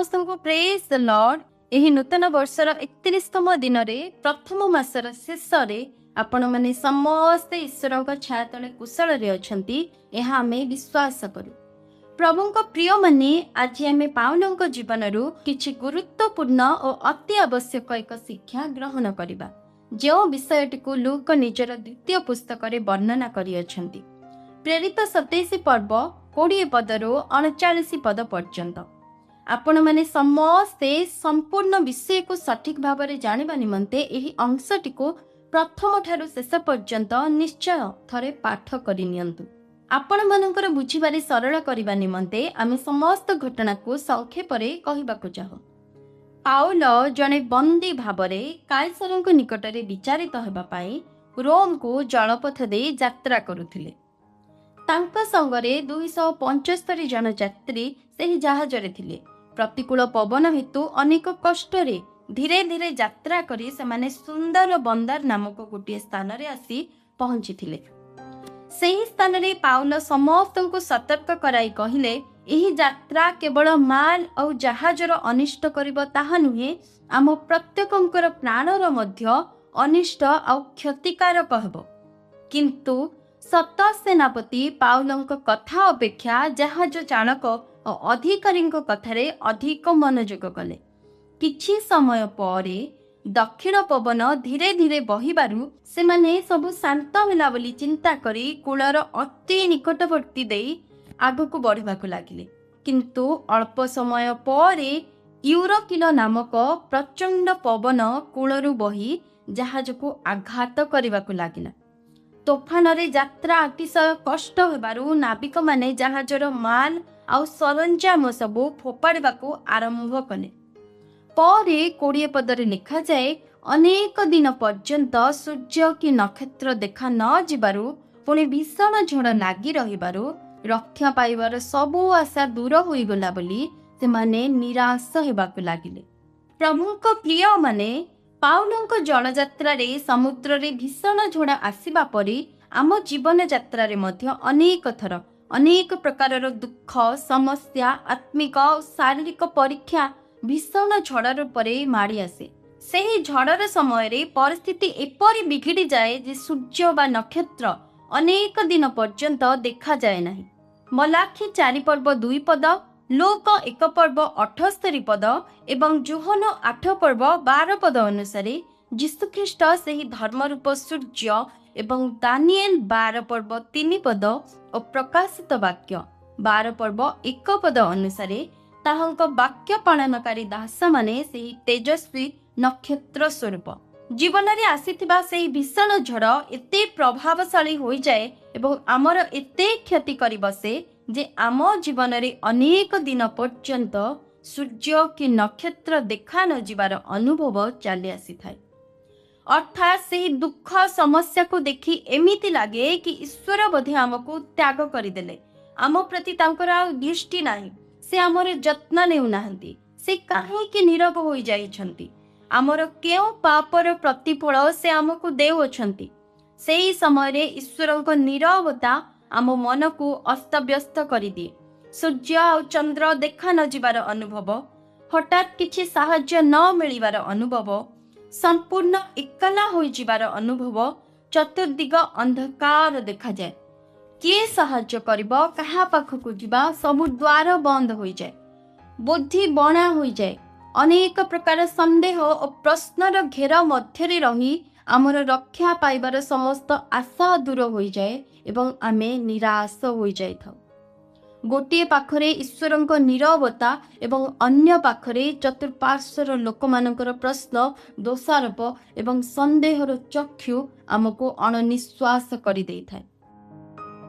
ସମସ୍ତଙ୍କୁ ପ୍ରେଜ୍ ଦ ଲର୍ଡ। ଏହି ନୂତନ ବର୍ଷର 31ତମ ଦିନରେ, ପ୍ରଥମ ମାସର ଶେଷରେ ଆପଣମାନେ ସମସ୍ତେ ଈଶ୍ୱରଙ୍କ ଛାୟା ତଳେ କୁଶଳରେ ଅଛନ୍ତି, ଏହା ଆମେ ବିଶ୍ୱାସ କରୁ। ପ୍ରଭୁଙ୍କ ପ୍ରିୟମାନେ, ଆଜି ଆମେ ପାଉଲଙ୍କ ଜୀବନରୁ କିଛି ଗୁରୁତ୍ୱପୂର୍ଣ୍ଣ ଓ ଅତି ଆବଶ୍ୟକ ଏକ ଶିକ୍ଷା ଗ୍ରହଣ କରିବା, ଯେଉଁ ବିଷୟଟିକୁ ଲୁକ ନିଜର ଦ୍ୱିତୀୟ ପୁସ୍ତକରେ ବର୍ଣ୍ଣନା କରିଅଛନ୍ତି, ପ୍ରେରିତ 27 ପର୍ବ 20 ପଦରୁ 39 ପଦ ପର୍ଯ୍ୟନ୍ତ। ଆପଣମାନେ ସମସ୍ତେ ସମ୍ପୂର୍ଣ୍ଣ ବିଷୟକୁ ସଠିକ ଭାବରେ ଜାଣିବା ନିମନ୍ତେ ଏହି ଅଂଶଟିକୁ ପ୍ରଥମ ଠାରୁ ଶେଷ ପର୍ଯ୍ୟନ୍ତ ନିଶ୍ଚୟ ଥରେ ପାଠ କରି ନିଅନ୍ତୁ। ଆପଣମାନଙ୍କର ବୁଝିବାରେ ସରଳ କରିବା ନିମନ୍ତେ ଆମେ ସମସ୍ତ ଘଟଣାକୁ ସଂକ୍ଷେପରେ କହିବାକୁ ଚାହୁଁ। ପାଉଲ ଜଣେ ବନ୍ଦୀ ଭାବରେ କାଇସରଙ୍କ ନିକଟରେ ବିଚାରିତ ହେବା ପାଇଁ ରୋମକୁ ଜଳପଥ ଦେଇ ଯାତ୍ରା କରୁଥିଲେ। ତାଙ୍କ ସଙ୍ଗରେ 275 ଜଣ ଯାତ୍ରୀ ସେହି ଜାହାଜରେ ଥିଲେ। ପ୍ରତିକୂଳ ପବନ ହେତୁ ଅନେକ କଷ୍ଟରେ ଧୀରେ ଧୀରେ ଯାତ୍ରା କରି ସେମାନେ ସୁନ୍ଦର ବନ୍ଦର ନାମକ ଗୋଟିଏ ସ୍ଥାନରେ ଆସି ପହଞ୍ଚିଥିଲେ। ସେହି ସ୍ଥାନରେ ପାଉଲ ସମସ୍ତଙ୍କୁ ସତର୍କ କରାଇ କହିଲେ, ଏହି ଯାତ୍ରା କେବଳ ମାଲ ଆଉ ଜାହାଜର ଅନିଷ୍ଟ କରିବ ତାହା ନୁହେଁ, ଆମ ପ୍ରତ୍ୟେକଙ୍କର ପ୍ରାଣର ମଧ୍ୟ ଅନିଷ୍ଟ ଆଉ କ୍ଷତିକାରକ ହେବ। କିନ୍ତୁ ଶତ ସେନାପତି ପାଉଲଙ୍କ କଥା ଅପେକ୍ଷା ଜାହାଜ ଚାଳକ ଓ ଅଧିକାରୀଙ୍କ କଥାରେ ଅଧିକ ମନୋଯୋଗ କଲେ। କିଛି ସମୟ ପରେ ଦକ୍ଷିଣ ପବନ ଧୀରେ ଧୀରେ ବହିବାରୁ ସେମାନେ ସବୁ ଶାନ୍ତ ହେଲା ବୋଲି ଚିନ୍ତା କରି କୂଳର ଅତି ନିକଟବର୍ତ୍ତୀ ଦେଇ ଆଗକୁ ବଢ଼ିବାକୁ ଲାଗିଲେ। କିନ୍ତୁ ଅଳ୍ପ ସମୟ ପରେ ୟୁରକିଲ ନାମକ ପ୍ରଚଣ୍ଡ ପବନ କୂଳରୁ ବହି ଜାହାଜକୁ ଆଘାତ କରିବାକୁ ଲାଗିଲା। ତୋଫାନରେ ଯାତ୍ରା ଅତିଶୟ କଷ୍ଟ ହେବାରୁ ନାବିକମାନେ ଜାହାଜର ମାଲ ଆଉ ସରଞ୍ଜାମ ସବୁ ଫୋପାଡ଼ିବାକୁ ଆରମ୍ଭ କଲେ। ପରେ 20 ପଦରେ ଲେଖାଯାଏ, ଅନେକ ଦିନ ପର୍ଯ୍ୟନ୍ତ ସୂର୍ଯ୍ୟ କି ନକ୍ଷତ୍ର ଦେଖା ନ ଯିବାରୁ, ପୁଣି ଭୀଷଣ ଝଡ଼ ଲାଗି ରହିବାରୁ ରକ୍ଷା ପାଇବାର ସବୁ ଆଶା ଦୂର ହୋଇଗଲା ବୋଲି ସେମାନେ ନିରାଶ ହେବାକୁ ଲାଗିଲେ। ପ୍ରଭୁଙ୍କ ପ୍ରିୟମାନେ, ପାଉଲଙ୍କ ଜଳଯାତ୍ରାରେ ସମୁଦ୍ରରେ ଭୀଷଣ ଝଡ଼ ଆସିବା ପରି ଆମ ଜୀବନ ଯାତ୍ରାରେ ମଧ୍ୟ ଅନେକ ଥର ଅନେକ ପ୍ରକାରର ଦୁଃଖ, ସମସ୍ୟା, ଆତ୍ମିକ ଓ ଶାରୀରିକ ପରୀକ୍ଷା ଭୀଷଣ ଝଡ଼ ରୂପରେ ମାଡ଼ି ଆସେ। ସେହି ଝଡ଼ର ସମୟରେ ପରିସ୍ଥିତି ଏପରି ବିଗିଡ଼ି ଯାଏ ଯେ ସୂର୍ଯ୍ୟ ବା ନକ୍ଷତ୍ର ଅନେକ ଦିନ ପର୍ଯ୍ୟନ୍ତ ଦେଖାଯାଏ ନାହିଁ। ମଲାଖି 4 ପର୍ବ 2 ପଦ, ଲୂକ 1 ପର୍ବ 78 ପଦ ଏବଂ ଯୋହନ 8 ପର୍ବ 12 ପଦ ଅନୁସାରେ ଯୀଶୁଖ୍ରୀଷ୍ଟ ସେହି ଧର୍ମରୂପ ସୂର୍ଯ୍ୟ ଏବଂ ଦାନିଏଲ 12 ପର୍ବ 3 ପଦ ଓ ପ୍ରକାଶିତ ବାକ୍ୟ 12 ପର୍ବ 1 ପଦ ଅନୁସାରେ ତାହାଙ୍କ ବାକ୍ୟ ପାଳନକାରୀ ଦାସମାନେ ସେହି ତେଜସ୍ୱୀ ନକ୍ଷତ୍ର ସ୍ୱରୂପ। ଜୀବନରେ ଆସିଥିବା ସେହି ଭୀଷଣ ଝଡ଼ ଏତେ ପ୍ରଭାବଶାଳୀ ହୋଇଯାଏ ଏବଂ ଆମର ଏତେ କ୍ଷତି କରି ବସେ ଯେ ଆମ ଜୀବନରେ ଅନେକ ଦିନ ପର୍ଯ୍ୟନ୍ତ ସୂର୍ଯ୍ୟ କି ନକ୍ଷତ୍ର ଦେଖା ନଯିବାର ଅନୁଭବ ଚାଲି ଆସିଥାଏ। ଅର୍ଥାତ୍ ସେହି ଦୁଃଖ ସମସ୍ୟାକୁ ଦେଖି ଏମିତି ଲାଗେ କି ଈଶ୍ୱର ବୋଧେ ଆମକୁ ତ୍ୟାଗ କରିଦେଲେ, ଆମ ପ୍ରତି ତାଙ୍କର ଆଉ ଦୃଷ୍ଟି ନାହିଁ, ସେ ଆମର ଯତ୍ନ ନେଉନାହାନ୍ତି, ସେ କାହିଁକି ନୀରବ ହୋଇଯାଇଛନ୍ତି, ଆମର କେଉଁ ପାପର ପ୍ରତିଫଳ ସେ ଆମକୁ ଦେଉଅଛନ୍ତି। ସେହି ସମୟରେ ଈଶ୍ୱରଙ୍କ ନୀରବତା ଆମ ମନକୁ ଅସ୍ତବ୍ୟସ୍ତ କରିଦିଏ। ସୂର୍ଯ୍ୟ ଆଉ ଚନ୍ଦ୍ର ଦେଖା ନଯିବାର ଅନୁଭବ, ହଠାତ୍ କିଛି ସାହାଯ୍ୟ ନ ମିଳିବାର ଅନୁଭବ, ସମ୍ପୂର୍ଣ୍ଣ ଏକଲା ହୋଇଯିବାର ଅନୁଭବ, ଚତୁର୍ଦିଗ ଅନ୍ଧକାର ଦେଖାଯାଏ। କିଏ ସାହାଯ୍ୟ କରିବ, କାହା ପାଖକୁ ଯିବା, ସବୁ ଦ୍ୱାର ବନ୍ଦ ହୋଇଯାଏ, ବୁଦ୍ଧି ବଣା ହୋଇଯାଏ। ଅନେକ ପ୍ରକାର ସନ୍ଦେହ ଓ ପ୍ରଶ୍ନର ଘେର ମଧ୍ୟରେ ରହି ଆମର ରକ୍ଷା ପାଇବାର ସମସ୍ତ ଆଶା ଦୂର ହୋଇଯାଏ ଏବଂ ଆମେ ନିରାଶ ହୋଇଯାଇଥାଉ। ଗୋଟିଏ ପାଖରେ ଈଶ୍ୱରଙ୍କ ନୀରବତା ଏବଂ ଅନ୍ୟ ପାଖରେ ଚତୁଃପାର୍ଶ୍ୱର ଲୋକମାନଙ୍କର ପ୍ରଶ୍ନ, ଦୋଷାରୋପ ଏବଂ ସନ୍ଦେହର ଚକ୍ଷୁ ଆମକୁ ଅଣନିଶ୍ୱାସ କରିଦେଇଥାଏ।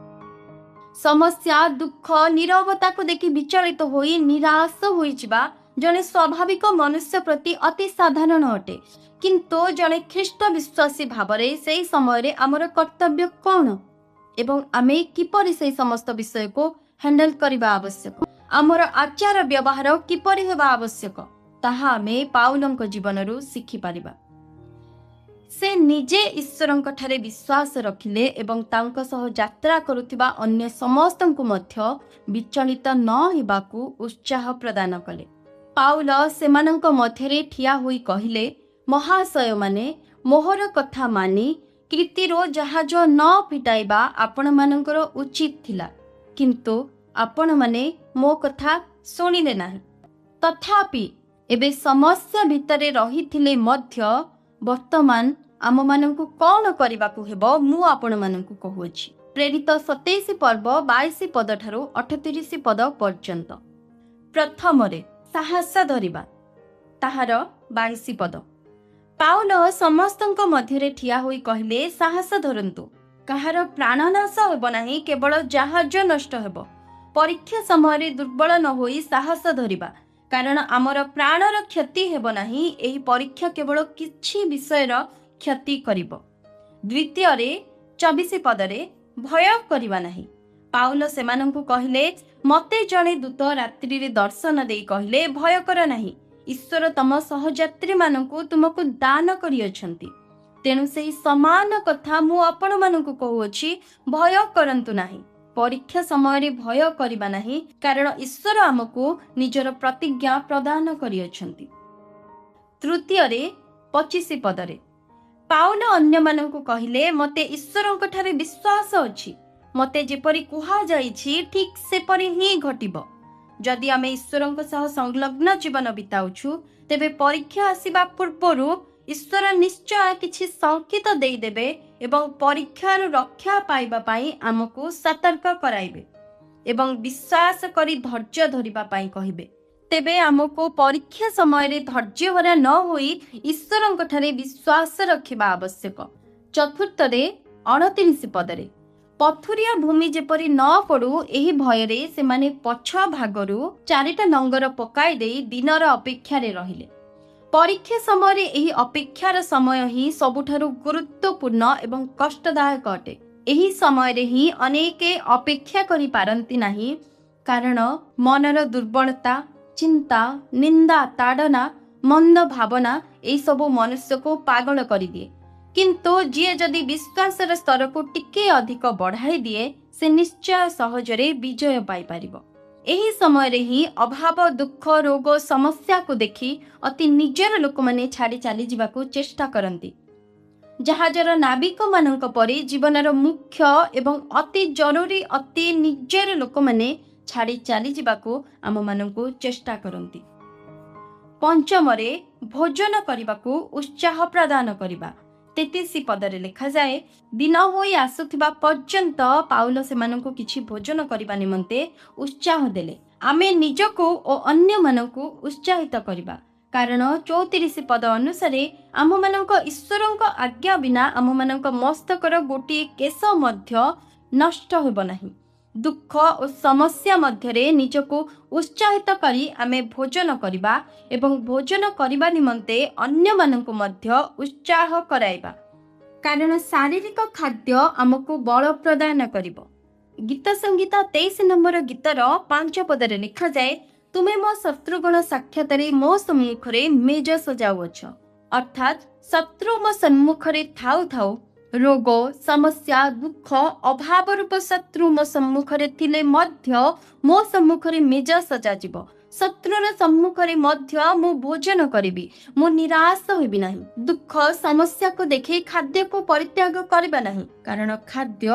ସମସ୍ୟା, ଦୁଃଖ, ନୀରବତାକୁ ଦେଖି ବିଚଳିତ ହୋଇ ନିରାଶ ହୋଇଯିବା ଜଣେ ସ୍ୱାଭାବିକ ମନୁଷ୍ୟ ପ୍ରତି ଅତି ସାଧାରଣ ଅଟେ। କିନ୍ତୁ ଜଣେ ଖ୍ରୀଷ୍ଟ ବିଶ୍ୱାସୀ ଭାବରେ ସେହି ସମୟରେ ଆମର କର୍ତ୍ତବ୍ୟ କ'ଣ ଏବଂ ଆମେ କିପରି ସେହି ସମସ୍ତ ବିଷୟକୁ ହ୍ୟାଣ୍ଡେଲ କରିବା ଆବଶ୍ୟକ, ଆମର ଆଚାର ବ୍ୟବହାର କିପରି ହେବା ଆବଶ୍ୟକ, ତାହା ଆମେ ପାଉଲଙ୍କ ଜୀବନରୁ ଶିଖିପାରିବା। ସେ ନିଜେ ଈଶ୍ୱରଙ୍କ ଠାରେ ବିଶ୍ୱାସ ରଖିଲେ ଏବଂ ତାଙ୍କ ସହ ଯାତ୍ରା କରୁଥିବା ଅନ୍ୟ ସମସ୍ତଙ୍କୁ ମଧ୍ୟ ବିଚଳିତ ନ ହେବାକୁ ଉତ୍ସାହ ପ୍ରଦାନ କଲେ। ପାଉଲ ସେମାନଙ୍କ ମଧ୍ୟରେ ଠିଆ ହୋଇ କହିଲେ, ମହାଶୟମାନେ, ମୋହର କଥା ମାନି କ୍ରୀତିରୁ ଜାହାଜ ନ ଫିଟାଇବା ଆପଣମାନଙ୍କର ଉଚିତ ଥିଲା, କିନ୍ତୁ ଆପଣମାନେ ମୋ କଥା ଶୁଣିଲେ ନାହିଁ। ତଥାପି ଏବେ ସମସ୍ୟା ଭିତରେ ରହିଥିଲେ ମଧ୍ୟ ବର୍ତ୍ତମାନ ଆମମାନଙ୍କୁ କ'ଣ କରିବାକୁ ହେବ, ମୁଁ ଆପଣମାନଙ୍କୁ କହୁଅଛି। ପ୍ରେରିତ 27 ପର୍ବ 22 ପଦଠାରୁ 38 ପଦ ପର୍ଯ୍ୟନ୍ତ। ପ୍ରଥମରେ ସାହସ ଧରିବା, ତାହାର 22 ପଦ। ପାଉଲ ସମସ୍ତଙ୍କ ମଧ୍ୟରେ ଠିଆ ହୋଇ କହିଲେ, ସାହସ ଧରନ୍ତୁ, କାହାର ପ୍ରାଣନାଶ ହେବ ନାହିଁ, କେବଳ ଜାହାଜ ନଷ୍ଟ ହେବ। ପରୀକ୍ଷା ସମୟରେ ଦୁର୍ବଳ ନ ହୋଇ ସାହସ ଧରିବା, କାରଣ ଆମର ପ୍ରାଣର କ୍ଷତି ହେବ ନାହିଁ, ଏହି ପରୀକ୍ଷା କେବଳ କିଛି ବିଷୟର କ୍ଷତି କରିବ। ଦ୍ୱିତୀୟରେ 24 ପଦରେ ଭୟ କରିବା ନାହିଁ। ପାଉଲ ସେମାନଙ୍କୁ କହିଲେ, ମୋତେ ଜଣେ ଦୂତ ରାତ୍ରିରେ ଦର୍ଶନ ଦେଇ କହିଲେ, ଭୟ କର ନାହିଁ, ଈଶ୍ୱର ତମ ସହଯାତ୍ରୀମାନଙ୍କୁ ତୁମକୁ ଦାନ କରିଅଛନ୍ତି। ତେଣୁ ସେହି ସମାନ କଥା ମୁଁ ଆପଣମାନଙ୍କୁ କହୁଅଛି, ଭୟ କରନ୍ତୁ ନାହିଁ। ପରୀକ୍ଷା ସମୟରେ ଭୟ କରିବା ନାହିଁ, କାରଣ ଈଶ୍ୱର ଆମକୁ ନିଜର ପ୍ରତିଜ୍ଞା ପ୍ରଦାନ କରିଅଛନ୍ତି। ତୃତୀୟରେ 25 ପଦରେ ପାଉଲ ଅନ୍ୟମାନଙ୍କୁ କହିଲେ, ମୋତେ ଈଶ୍ୱରଙ୍କଠାରେ ବିଶ୍ୱାସ ଅଛି, ମୋତେ ଯେପରି କୁହାଯାଇଛି ଠିକ୍ ସେପରି ହିଁ ଘଟିବ। ଯଦି ଆମେ ଈଶ୍ୱରଙ୍କ ସହ ସଂଲଗ୍ନ ଜୀବନ ବିତାଉଛୁ, ତେବେ ପରୀକ୍ଷା ଆସିବା ପୂର୍ବରୁ ଈଶ୍ୱର ନିଶ୍ଚୟ କିଛି ସଂକେତ ଦେଇଦେବେ ଏବଂ ପରୀକ୍ଷାରୁ ରକ୍ଷା ପାଇବା ପାଇଁ ଆମକୁ ସତର୍କ କରାଇବେ ଏବଂ ବିଶ୍ୱାସ କରି ଧୈର୍ଯ୍ୟ ଧରିବା ପାଇଁ କହିବେ। ତେବେ ଆମକୁ ପରୀକ୍ଷା ସମୟରେ ଧୈର୍ଯ୍ୟହରା ନ ହୋଇ ଈଶ୍ୱରଙ୍କଠାରେ ବିଶ୍ୱାସ ରଖିବା ଆବଶ୍ୟକ। ଚତୁର୍ଥରେ 29 ପଦରେ ପଥୁରିଆ ଭୂମି ଯେପରି ନ ପଡୁ, ଏହି ଭୟରେ ସେମାନେ ପଛ ଭାଗରୁ 4ଟା ନଙ୍ଗର ପକାଇ ଦେଇ ଦିନର ଅପେକ୍ଷାରେ ରହିଲେ। ପରୀକ୍ଷା ସମୟରେ ଏହି ଅପେକ୍ଷାର ସମୟ ହିଁ ସବୁଠାରୁ ଗୁରୁତ୍ୱପୂର୍ଣ୍ଣ ଏବଂ କଷ୍ଟଦାୟକ ଅଟେ। ଏହି ସମୟରେ ହିଁ ଅନେକ ଅପେକ୍ଷା କରିପାରନ୍ତି ନାହିଁ, କାରଣ ମନର ଦୁର୍ବଳତା, ଚିନ୍ତା, ନିନ୍ଦା, ତାଡ଼ନା, ମନ୍ଦ ଭାବନା ଏହିସବୁ ମନୁଷ୍ୟକୁ ପାଗଳ କରିଦିଏ। କିନ୍ତୁ ଯିଏ ଯଦି ବିଶ୍ୱାସର ସ୍ତରକୁ ଟିକେ ଅଧିକ ବଢ଼ାଇ ଦିଏ, ସେ ନିଶ୍ଚୟ ସହଜରେ ବିଜୟ ପାଇପାରିବ। ଏହି ସମୟରେ ହିଁ ଅଭାବ, ଦୁଃଖ, ରୋଗ, ସମସ୍ୟାକୁ ଦେଖି ଅତି ନିଜର ଲୋକମାନେ ଛାଡ଼ି ଚାଲିଯିବାକୁ ଚେଷ୍ଟା କରନ୍ତି। ଜାହାଜର ନାବିକମାନଙ୍କ ପରି ଜୀବନର ମୁଖ୍ୟ ଏବଂ ଅତି ଜରୁରୀ ଅତି ନିଜର ଲୋକମାନେ ଛାଡ଼ି ଚାଲିଯିବାକୁ ଆମମାନଙ୍କୁ ଚେଷ୍ଟା କରନ୍ତି। ପଞ୍ଚମରେ ଭୋଜନ କରିବାକୁ ଉତ୍ସାହ ପ୍ରଦାନ କରିବା। 33 ପଦରେ ଲେଖାଯାଏ, ଦିନ ହୋଇ ଆସୁଥିବା ପର୍ଯ୍ୟନ୍ତ ପାଉଲ ସେମାନଙ୍କୁ କିଛି ଭୋଜନ କରିବା ନିମନ୍ତେ ଉତ୍ସାହ ଦେଲେ। ଆମେ ନିଜକୁ ଓ ଅନ୍ୟମାନଙ୍କୁ ଉତ୍ସାହିତ କରିବା, କାରଣ 34 ପଦ ଅନୁସାରେ ଆମମାନଙ୍କ ଈଶ୍ୱରଙ୍କ ଆଜ୍ଞା ବିନା ଆମମାନଙ୍କ ମସ୍ତକର ଗୋଟିଏ କେଶ ମଧ୍ୟ ନଷ୍ଟ ହେବ ନାହିଁ। ଦୁଃଖ ଓ ସମସ୍ୟା ମଧ୍ୟରେ ନିଜକୁ ଉତ୍ସାହିତ କରି ଆମେ ଭୋଜନ କରିବା ଏବଂ ଭୋଜନ କରିବା ନିମନ୍ତେ ଅନ୍ୟମାନଙ୍କୁ ମଧ୍ୟ ଉତ୍ସାହ କରାଇବା, କାରଣ ଶାରୀରିକ ଖାଦ୍ୟ ଆମକୁ ବଳ ପ୍ରଦାନ କରିବ। ଗୀତ ସଂହିତା 23 ନମ୍ବର ଗୀତର 5 ପଦରେ ଲେଖାଯାଏ, ତୁମେ ମୋ ଶତ୍ରୁଗଣ ସାକ୍ଷାତରେ ମୋ ସମ୍ମୁଖରେ ମେଜ ସଜାଉଅଛ। ଅର୍ଥାତ୍ ଶତ୍ରୁ ମୋ ସମ୍ମୁଖରେ ଥାଉ ଥାଉ, ରୋଗ, ସମସ୍ୟା, ଦୁଃଖ, ଅଭାବ ରୂପ ଶତ୍ରୁ ମୋ ସମ୍ମୁଖରେ ଥିଲେ ମଧ୍ୟ ମୋ ସମ୍ମୁଖରେ ମେଜ ସଜାଯିବ। ଶତ୍ରୁର ସମ୍ମୁଖରେ ମଧ୍ୟ ମୁଁ ଭୋଜନ କରିବି, ମୁଁ ନିରାଶ ହେବି ନାହିଁ। ଦୁଃଖ ସମସ୍ୟାକୁ ଦେଖି ଖାଦ୍ୟକୁ ପରିତ୍ୟାଗ କରିବା ନାହିଁ, କାରଣ ଖାଦ୍ୟ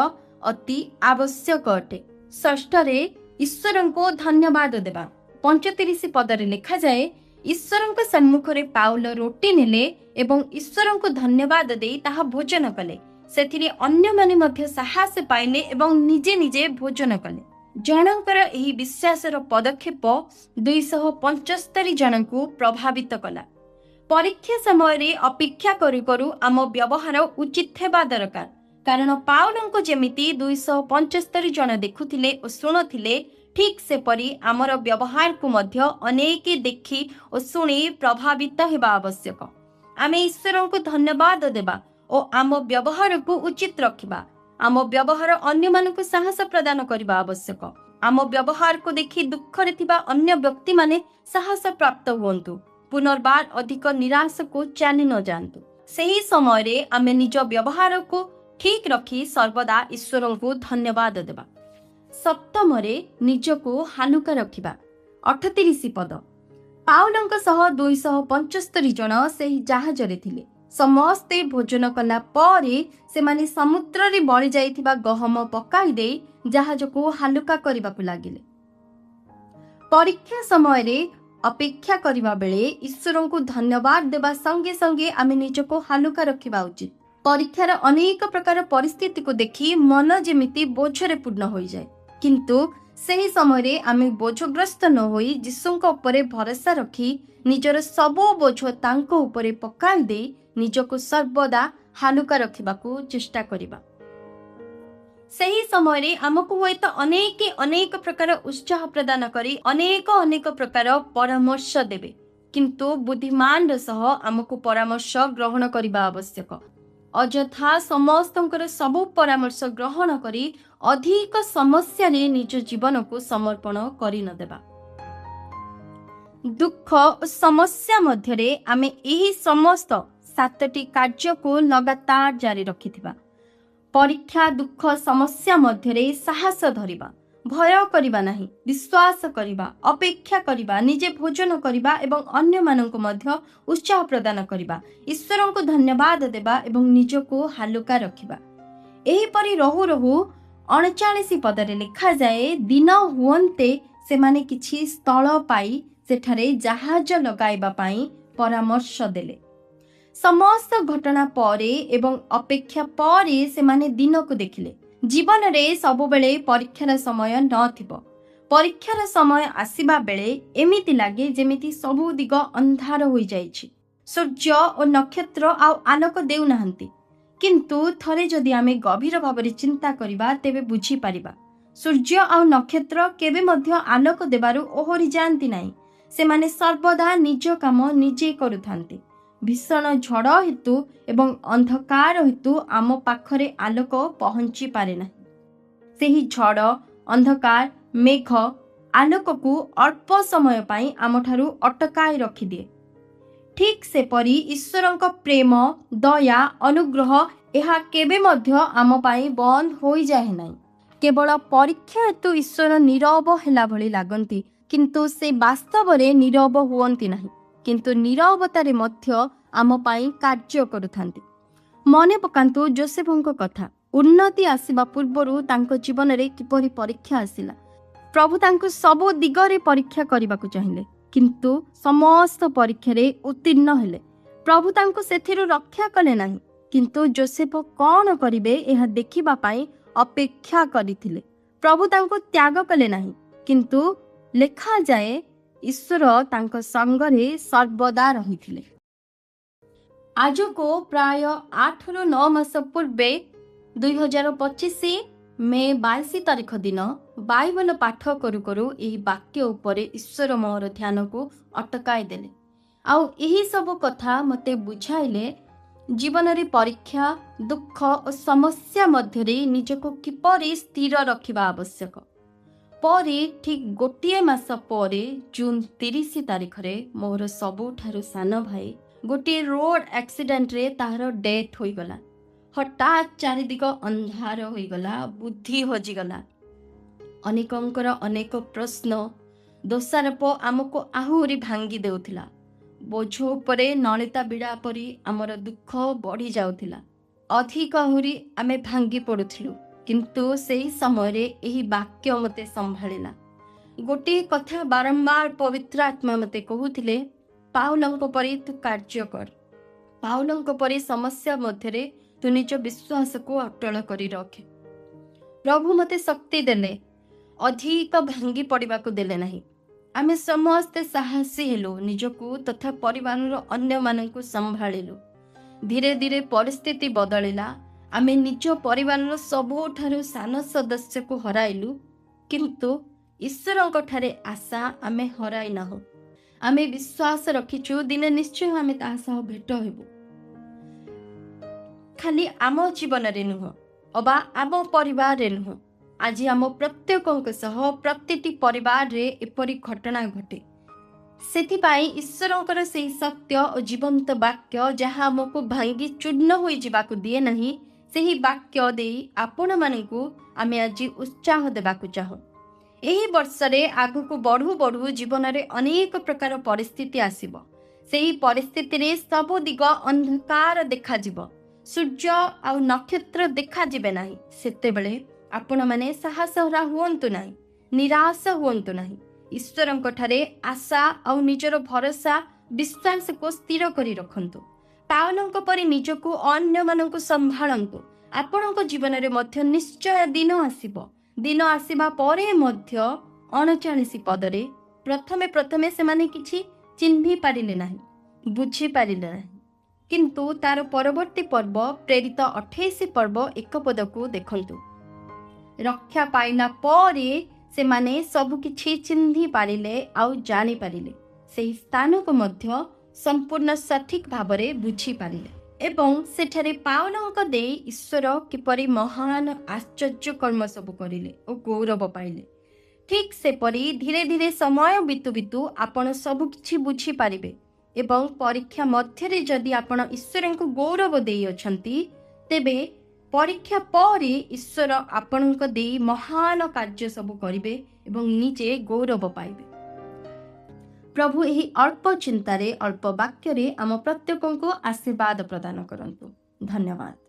ଅତି ଆବଶ୍ୟକ ଅଟେ। ଷଷ୍ଠରେ ଈଶ୍ୱରଙ୍କୁ ଧନ୍ୟବାଦ ଦେବା। 35 ପଦରେ ଲେଖାଯାଏ, ଈଶ୍ୱରଙ୍କ ସମ୍ମୁଖରେ ପାଉଲ ରୋଟି ନେଲେ ଏବଂ ଈଶ୍ୱରଙ୍କୁ ଧନ୍ୟବାଦ ଦେଇ ତାହା ଭୋଜନ କଲେ। ସେଥିରେ ଅନ୍ୟମାନେ ମଧ୍ୟ ସାହସ ପାଇଲେ ଏବଂ ନିଜେ ନିଜେ ଭୋଜନ କଲେ। ଜଣଙ୍କର ଏହି ବିଶ୍ୱାସର ପଦକ୍ଷେପ 275 ଜଣଙ୍କୁ ପ୍ରଭାବିତ କଲା। ପରୀକ୍ଷା ସମୟରେ ଅପେକ୍ଷା କରୁ କରୁ ଆମ ବ୍ୟବହାର ଉଚିତ ହେବା ଦରକାର, କାରଣ ପାଉଲଙ୍କୁ ଯେମିତି 275 ଜଣ ଦେଖୁଥିଲେ ଓ ଶୁଣୁଥିଲେ, ଠିକ୍ ସେପରି ଆମର ବ୍ୟବହାରକୁ ମଧ୍ୟ ଅନେକ ଦେଖି ଓ ଶୁଣି ପ୍ରଭାବିତ ହେବା ଆବଶ୍ୟକ। ଆମେ ଈଶ୍ୱରଙ୍କୁ ଧନ୍ୟବାଦ ଦେବା ଓ ଆମ ବ୍ୟବହାରକୁ ଉଚିତ ରଖିବା। ଆମ ବ୍ୟବହାର ଅନ୍ୟମାନଙ୍କୁ ସାହସ ପ୍ରଦାନ କରିବା ଆବଶ୍ୟକ। ଆମ ବ୍ୟବହାରକୁ ଦେଖି ଦୁଃଖରେ ଥିବା ଅନ୍ୟ ବ୍ୟକ୍ତିମାନେ ସାହସ ପ୍ରାପ୍ତ ହୁଅନ୍ତୁ, ପୁନର୍ବାର ଅଧିକ ନିରାଶକୁ ଚାଲି ନ ଯାଆନ୍ତୁ। ସେହି ସମୟରେ ଆମେ ନିଜ ବ୍ୟବହାରକୁ ଠିକ୍ ରଖି ସର୍ବଦା ଈଶ୍ୱରଙ୍କୁ ଧନ୍ୟବାଦ ଦେବା। ସପ୍ତମରେ ନିଜକୁ ହାଲୁକା ରଖିବା। 38 ପଦ। ପାଉଲଙ୍କ ସହ 275 ଜଣ ସେହି ଜାହାଜରେ ଥିଲେ। ସମସ୍ତେ ଭୋଜନ କଲା ପରେ ସେମାନେ ସମୁଦ୍ରରେ ବଳି ଯାଇଥିବା ଗହମ ପକାଇ ଦେଇ ଜାହାଜକୁ ହାଲୁକା କରିବାକୁ ଲାଗିଲେ। ପରୀକ୍ଷା ସମୟରେ ଅପେକ୍ଷା କରିବା ବେଳେ ଈଶ୍ୱରଙ୍କୁ ଧନ୍ୟବାଦ ଦେବା ସଙ୍ଗେ ସଙ୍ଗେ ଆମେ ନିଜକୁ ହାଲୁକା ରଖିବା ଉଚିତ। ପରୀକ୍ଷାର ଅନେକ ପ୍ରକାର ପରିସ୍ଥିତିକୁ ଦେଖି ମନ ଯେମିତି ବୋଝରେ ପୂର୍ଣ୍ଣ ହୋଇଯାଏ, କିନ୍ତୁ ସେହି ସମୟରେ ଆମେ ବୋଝଗ୍ରସ୍ତ ନ ହୋଇ ଯୀଶୁଙ୍କ ଉପରେ ଭରସା ରଖି ନିଜର ସବୁ ବୋଝ ତାଙ୍କ ଉପରେ ପକାଇ ଦେଇ ନିଜକୁ ସର୍ବଦା ହାଲୁକା ରଖିବାକୁ ଚେଷ୍ଟା କରିବା। ସେହି ସମୟରେ ଆମକୁ ହୁଏତ ଅନେକ ଅନେକ ପ୍ରକାର ଉତ୍ସାହ ପ୍ରଦାନ କରି ଅନେକ ଅନେକ ପ୍ରକାର ପରାମର୍ଶ ଦେବେ, କିନ୍ତୁ ବୁଦ୍ଧିମାନର ସହ ଆମକୁ ପରାମର୍ଶ ଗ୍ରହଣ କରିବା ଆବଶ୍ୟକ। ଅଯଥା ସମସ୍ତଙ୍କର ସବୁ ପରାମର୍ଶ ଗ୍ରହଣ କରି ଅଧିକ ସମସ୍ୟାରେ ନିଜ ଜୀବନକୁ ସମର୍ପଣ କରିନଦେବା। ଦୁଃଖ ଓ ସମସ୍ୟା ମଧ୍ୟରେ ଆମେ ଏହି ସମସ୍ତ 7ଟି କାର୍ଯ୍ୟକୁ ଲଗାତାର ଜାରି ରଖିଥିବା। ପରୀକ୍ଷା, ଦୁଃଖ, ସମସ୍ୟା ମଧ୍ୟରେ ସାହସ ଧରିବା, ଭୟ କରିବା ନାହିଁ, ବିଶ୍ୱାସ କରିବା, ଅପେକ୍ଷା କରିବା, ନିଜେ ଭୋଜନ କରିବା ଏବଂ ଅନ୍ୟମାନଙ୍କୁ ମଧ୍ୟ ଉତ୍ସାହ ପ୍ରଦାନ କରିବା, ଈଶ୍ୱରଙ୍କୁ ଧନ୍ୟବାଦ ଦେବା ଏବଂ ନିଜକୁ ହାଲୁକା ରଖିବା। ଏହିପରି ରହୁ ରହୁ 39 ପଦରେ ଲେଖାଯାଏ, ଦିନ ହୁଅନ୍ତେ ସେମାନେ କିଛି ସ୍ଥଳ ପାଇ ସେଠାରେ ଜାହାଜ ଲଗାଇବା ପାଇଁ ପରାମର୍ଶ ଦେଲେ। ସମସ୍ତ ଘଟଣା ପରେ ଏବଂ ଅପେକ୍ଷା ପରେ ସେମାନେ ଦିନକୁ ଦେଖିଲେ। ଜୀବନରେ ସବୁବେଳେ ପରୀକ୍ଷାର ସମୟ ନଥିବ। ପରୀକ୍ଷାର ସମୟ ଆସିବା ବେଳେ ଏମିତି ଲାଗେ ଯେମିତି ସବୁ ଦିଗ ଅନ୍ଧାର ହୋଇଯାଇଛି, ସୂର୍ଯ୍ୟ ଓ ନକ୍ଷତ୍ର ଆଉ ଆଲୋକ ଦେଉନାହାନ୍ତି। କିନ୍ତୁ ଥରେ ଯଦି ଆମେ ଗଭୀର ଭାବରେ ଚିନ୍ତା କରିବା ତେବେ ବୁଝିପାରିବା, ସୂର୍ଯ୍ୟ ଆଉ ନକ୍ଷତ୍ର କେବେ ମଧ୍ୟ ଆଲୋକ ଦେବାରୁ ଓହରି ଯାଆନ୍ତି ନାହିଁ। ସେମାନେ ସର୍ବଦା ନିଜ କାମ ନିଜେ କରୁଥାନ୍ତି। ଭୀଷଣ ଝଡ଼ ହେତୁ ଏବଂ ଅନ୍ଧକାର ହେତୁ ଆମ ପାଖରେ ଆଲୋକ ପହଞ୍ଚି ପାରେ ନାହିଁ। ସେହି ଝଡ଼, ଅନ୍ଧକାର, ମେଘ ଆଲୋକକୁ ଅଳ୍ପ ସମୟ ପାଇଁ ଆମଠାରୁ ଅଟକାଇ ରଖିଦିଏ। ଠିକ୍ ସେପରି ଈଶ୍ୱରଙ୍କ ପ୍ରେମ, ଦୟା, ଅନୁଗ୍ରହ ଏହା କେବେ ମଧ୍ୟ ଆମ ପାଇଁ ବନ୍ଦ ହୋଇଯାଏ ନାହିଁ। କେବଳ ପରୀକ୍ଷା ହେତୁ ଈଶ୍ୱର ନୀରବ ହେଲା ଭଳି ଲାଗନ୍ତି, କିନ୍ତୁ ସେ ବାସ୍ତବରେ ନୀରବ ହୁଅନ୍ତି ନାହିଁ, କିନ୍ତୁ ନୀରବତାରେ ମଧ୍ୟ ଆମ ପାଇଁ କାର୍ଯ୍ୟ କରୁଥାନ୍ତି। ମନେ ପକାନ୍ତୁ ଜୋସେଫଙ୍କ କଥା। ଉନ୍ନତି ଆସିବା ପୂର୍ବରୁ ତାଙ୍କ ଜୀବନରେ କିପରି ପରୀକ୍ଷା ଆସିଲା। ପ୍ରଭୁ ତାଙ୍କୁ ସବୁ ଦିଗରେ ପରୀକ୍ଷା କରିବାକୁ ଚାହିଁଲେ, କିନ୍ତୁ ସମସ୍ତ ପରୀକ୍ଷାରେ ଉତ୍ତୀର୍ଣ୍ଣ ହେଲେ। ପ୍ରଭୁ ତାଙ୍କୁ ସେଥିରୁ ରକ୍ଷା କଲେ ନାହିଁ, କିନ୍ତୁ ଜୋସେଫ କ'ଣ କରିବେ ଏହା ଦେଖିବା ପାଇଁ ଅପେକ୍ଷା କରିଥିଲେ। ପ୍ରଭୁ ତାଙ୍କୁ ତ୍ୟାଗ କଲେ ନାହିଁ, କିନ୍ତୁ ଲେଖାଯାଏ ଈଶ୍ୱର ତାଙ୍କ ସଙ୍ଗରେ ସର୍ବଦା ରହିଥିଲେ। ଆଜକୁ ପ୍ରାୟ 8ରୁ 9 ମାସ ପୂର୍ବେ 2025 ମେ 22 ତାରିଖ ଦିନ ବାଇବଲ ପାଠ କରୁ କରୁ ଏହି ବାକ୍ୟ ଉପରେ ଈଶ୍ୱର ମୋର ଧ୍ୟାନକୁ ଅଟକାଇ ଦେଲେ। ଆଉ ଏହି ସବୁ କଥା ମୋତେ ବୁଝାଇଲେ ଜୀବନରେ ପରୀକ୍ଷା, ଦୁଃଖ ଓ ସମସ୍ୟା ମଧ୍ୟରେ ନିଜକୁ କିପରି ସ୍ଥିର ରଖିବା ଆବଶ୍ୟକ। ପରେ ଠିକ୍ 1 ମାସ ପରେ ଜୁନ୍ 30 ତାରିଖରେ ମୋର ସବୁଠାରୁ ସାନ ଭାଇ ଗୋଟିଏ ରୋଡ୍ ଆକ୍ସିଡେଣ୍ଟରେ ତାହାର ଡେଥ୍ ହୋଇଗଲା। ହଠାତ୍ ଚାରିଦିଗ ଅନ୍ଧାର ହୋଇଗଲା, ବୁଦ୍ଧି ହଜିଗଲା। ଅନେକଙ୍କର ଅନେକ ପ୍ରଶ୍ନ, ଦୋଷାରୋପ ଆମକୁ ଆହୁରି ଭାଙ୍ଗି ଦେଉଥିଲା। ବୋଝ ଉପରେ ନଳିତା ବିଡ଼ା ପରି ଆମର ଦୁଃଖ ବଢ଼ି ଯାଉଥିଲା। ଅଧିକ ଆହୁରି ଆମେ ଭାଙ୍ଗି ପଡ଼ୁଥିଲୁ। କିନ୍ତୁ ସେହି ସମୟରେ ଏହି ବାକ୍ୟ ମୋତେ ସମ୍ଭାଳିଲା। ଗୋଟିଏ କଥା ବାରମ୍ବାର ପବିତ୍ର ଆତ୍ମା ମୋତେ କହୁଥିଲେ, ପାଉଲଙ୍କ ପରି ତୁ କାର୍ଯ୍ୟ କର, ପାଉଲଙ୍କ ପରି ସମସ୍ୟା ମଧ୍ୟରେ ତୁ ନିଜ ବିଶ୍ୱାସକୁ ଅଟଳ କରି ରଖେ। ପ୍ରଭୁ ମୋତେ ଶକ୍ତି ଦେଲେ, ଅଧିକ ଭାଙ୍ଗି ପଡ଼ିବାକୁ ଦେଲେ ନାହିଁ। ଆମେ ସମସ୍ତେ ସାହସୀ ହେଲୁ, ନିଜକୁ ତଥା ପରିବାରର ଅନ୍ୟମାନଙ୍କୁ ସମ୍ଭାଳିଲୁ। ଧୀରେ ଧୀରେ ପରିସ୍ଥିତି ବଦଳିଲା। ଆମେ ନିଜ ପରିବାରର ସବୁଠାରୁ ସାନ ସଦସ୍ୟକୁ ହରାଇଲୁ, କିନ୍ତୁ ଈଶ୍ୱରଙ୍କ ଠାରେ ଆଶା ଆମେ ହରାଇ ନାହୁଁ। ଆମେ ବିଶ୍ୱାସ ରଖିଛୁ ଦିନେ ନିଶ୍ଚୟ ଆମେ ତାହା ସହ ଭେଟ ହେବୁ। ଖାଲି ଆମ ଜୀବନରେ ନୁହଁ ଅବା ଆମ ପରିବାରରେ ନୁହଁ, ଆଜି ଆମ ପ୍ରତ୍ୟେକଙ୍କ ସହ ପ୍ରତିଟି ପରିବାରରେ ଏପରି ଘଟଣା ଘଟେ। ସେଥିପାଇଁ ଈଶ୍ୱରଙ୍କର ସେହି ସତ୍ୟ ଓ ଜୀବନ୍ତ ବାକ୍ୟ ଯାହା ଆମକୁ ଭାଙ୍ଗି ଚୂର୍ଣ୍ଣ ହୋଇଯିବାକୁ ଦିଏ ନାହିଁ, ସେହି ବାକ୍ୟ ଦେଇ ଆପଣମାନଙ୍କୁ ଆମେ ଆଜି ଉତ୍ସାହ ଦେବାକୁ ଚାହୁଁ। ଏହି ବର୍ଷରେ ଆଗକୁ ବଢ଼ୁ ବଢ଼ୁ ଜୀବନରେ ଅନେକ ପ୍ରକାର ପରିସ୍ଥିତି ଆସିବ। ସେହି ପରିସ୍ଥିତିରେ ସବୁ ଦିଗ ଅନ୍ଧକାର ଦେଖାଯିବ, ସୂର୍ଯ୍ୟ ଆଉ ନକ୍ଷତ୍ର ଦେଖାଯିବେ ନାହିଁ। ସେତେବେଳେ ଆପଣମାନେ ସାହସହରା ହୁଅନ୍ତୁ ନାହିଁ, ନିରାଶ ହୁଅନ୍ତୁ ନାହିଁ। ଈଶ୍ୱରଙ୍କ ଠାରେ ଆଶା ଆଉ ନିଜର ଭରସା ବିଶ୍ୱାସକୁ ସ୍ଥିର କରି ରଖନ୍ତୁ। ପାଉଲଙ୍କ ପରି ନିଜକୁ ଅନ୍ୟମାନଙ୍କୁ ସମ୍ଭାଳନ୍ତୁ। ଆପଣଙ୍କ ଜୀବନରେ ମଧ୍ୟ ନିଶ୍ଚୟ ଦିନ ଆସିବ। ଦିନ ଆସିବା ପରେ ମଧ୍ୟ 39 ପଦରେ ପ୍ରଥମେ ପ୍ରଥମେ ସେମାନେ କିଛି ଚିହ୍ନି ପାରିଲେ ନାହିଁ, ବୁଝିପାରିଲେ ନାହିଁ, କିନ୍ତୁ ତାର ପରବର୍ତ୍ତୀ ପର୍ବ ପ୍ରେରିତ 28 ପର୍ବ 1 ପଦକୁ ଦେଖନ୍ତୁ। ରକ୍ଷା ପାଇଲା ପରେ ସେମାନେ ସବୁକିଛି ଚିହ୍ନି ପାରିଲେ ଆଉ ଜାଣିପାରିଲେ, ସେହି ସ୍ଥାନକୁ ମଧ୍ୟ ସମ୍ପୂର୍ଣ୍ଣ ସଠିକ ଭାବରେ ବୁଝିପାରିଲେ ଏବଂ ସେଠାରେ ପାଉଲଙ୍କ ଦେଇ ଈଶ୍ୱର କିପରି ମହାନ ଆଶ୍ଚର୍ଯ୍ୟ କର୍ମ ସବୁ କରିଲେ ଓ ଗୌରବ ପାଇଲେ। ଠିକ୍ ସେପରି ଧୀରେ ଧୀରେ ସମୟ ବିତୁ ବିତୁ ଆପଣ ସବୁକିଛି ବୁଝିପାରିବେ ଏବଂ ପରୀକ୍ଷା ମଧ୍ୟରେ ଯଦି ଆପଣ ଈଶ୍ୱରଙ୍କୁ ଗୌରବ ଦେଇଅଛନ୍ତି, ତେବେ ପରୀକ୍ଷା ପରେ ଈଶ୍ୱର ଆପଣଙ୍କ ଦେଇ ମହାନ କାର୍ଯ୍ୟ ସବୁ କରିବେ ଏବଂ ନିଜେ ଗୌରବ ପାଇବେ। ପ୍ରଭୁ ଏହି ଅଳ୍ପ ଚିନ୍ତାରେ, ଅଳ୍ପ ବାକ୍ୟରେ ଆମ ପ୍ରତ୍ୟେକଙ୍କୁ ଆଶୀର୍ବାଦ ପ୍ରଦାନ କରନ୍ତୁ। ଧନ୍ୟବାଦ।